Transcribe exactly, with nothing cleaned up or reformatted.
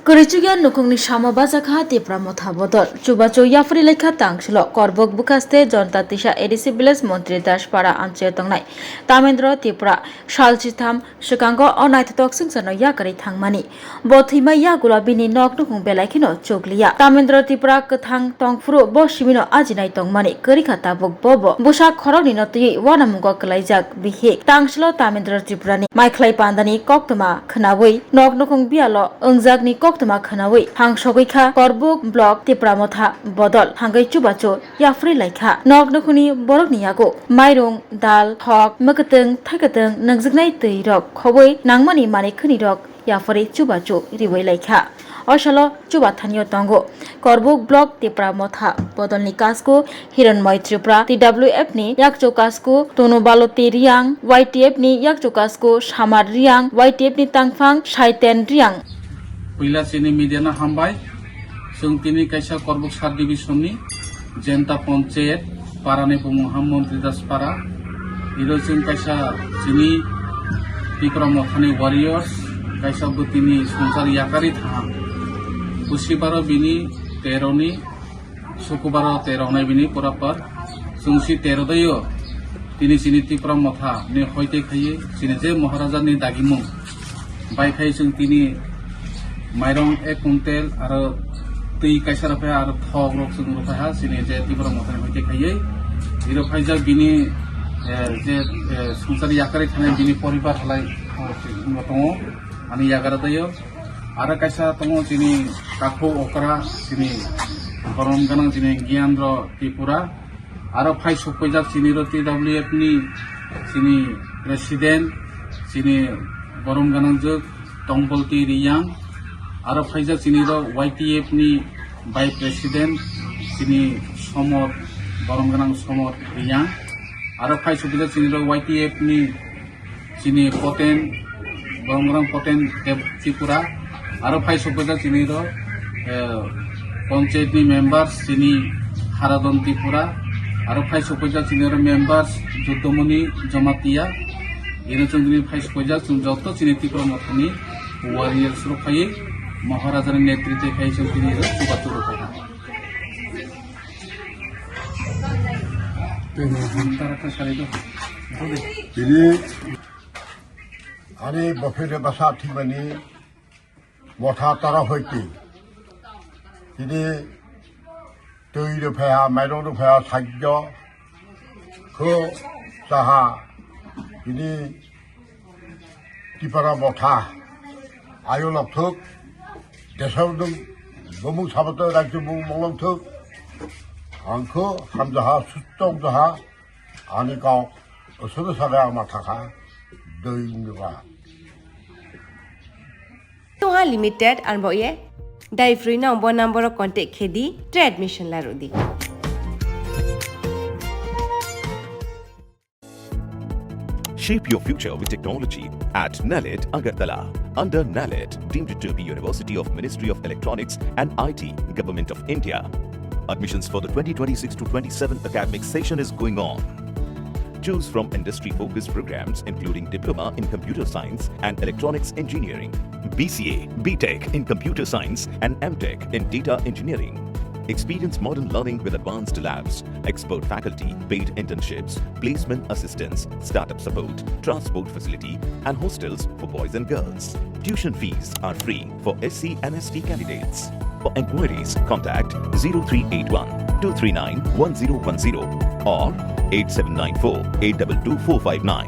Kwrwichukya nukhungni samo bachakha Tipra Motha bodol. Chubachu yapharwi laikha tangsilo Korbuk bwkhaste Jonta Tisa A D C village Montri Daspara amchaio tongnai Tamendra Tripura sal chitham swkango o naithotok swngcharno yakarwi thangmani. Bo thwima yagulo bini nok nukhung belai kheno chukliya. Tamendra Tripura kwthang tongphuru bo simino ajinai tongmani kwrwikha tabuk bobo bwsa khoroknwino twiwi uanamungo kwlaijak bihik. Tangsilo Tamendra Tripurani maikhlai pandani koktwma khwnawi nok nukhung biyalo wngjakni koktwma khwnawi hangsogwi kha Korbuk block Tipra Motha bodol thangwi chubachu yapharwi laikha. Nok nukhungni borokni yago mairung, dal, thok, mwkatwng, thaikatwng, nwngjwknai twi rok khobwi nangmani manwi khwnwi rok yapharwi chubachu riwi laikha. O salo chuba thanio tongo Korbuk block Tipra Motha bodolni kasku Hironmoi Tripura, T W F ni yakchu kasku Tonu Baloti Riang, Y T F ni yakchu kasku Samar Riang, Y T F ni tangphang Saiten Riang. Puila chini media no hambai. Chwng tini kaisa Korbuk sub division ni Jenta Panchayat para ni bumung ha Montri Das para. Iro chwng kaisa chini Tipra Mothani warriors, kaisa bwtwini swngchar yakarwi thang. Busi baro bini tero ni, sukubaro tero wngnai bini pura par. Chwng si tero daio tini chini Tipra Motha ni hoite khaiwi chini je Maharaja ni dagimung bai khai chwng tini mairong ek kuntel aro twi kaisa rok phai aro thok rok chwng rok phai ha chini je Tipra Motha ni hoite khaiwi. Iro phaijak bini, eh, je, eh, swngchar yakarwi thanai bini poribar halai, oh, tongo ani yagara daio. Aro kaisa tongo chini Kakhu Okra, chini borom ganang chini Giyandra Tripura. Aro phai sokpaijak chini ro T W F ni chini president, chini borom ganang jwk Tongbolti Riyang. Aro phaijak chini ro Y T F ni vice president, chini Somot, borom ganang Somot Riyang. Aro phai sokpaijak chini ro Y T F ni chini Poten, Bongrang Poten Deb Tripura, aro phai sokphaijak chini ro, eh, panchayat ni members chini Haradon Tripura, aro phai sokphaijak chini ro members Juddomoni Jamatia, ino chwng chini phai sokphaijak chwng joto chini Tripura Mothani warriors rok phaiwi Maharaja ni netritwe khai chwng chini ro chubachu rwkha. Tini ani bwphwirok bwsa thwimani motha tara hoiti. Tini twi rw phaiha, mairok rw phaiha, sakjo kho saha. Tini Tipra Motha ayo lokthuk, desao nwng bumung sabato raijibung monglothuk. Ang kho hamjaha, sustong jaha, ani kok osono sade ama thakha, doi wngba. Tongha Limited, arbo ye. Dai free no bo number o contact khedi, trade mission la rudi. Shape your future with technology at NALET Agartala. Under NALET, deemed to be University of Ministry of Electronics and I T, Government of India. Admissions for the twenty twenty-six to twenty-seven academic session is going on. Choose from industry-focused programs including Diploma in Computer Science and Electronics Engineering, B C A, B Tech in Computer Science and M Tech in Data Engineering. Experience modern learning with advanced labs, expert faculty, paid internships, placement assistance, startup support, transport facility, and hostels for boys and girls. Tuition fees are free for S C and S T candidates. For enquiries, contact zero three eight one two three nine one zero one zero or eight seven nine four eight two two four five nine.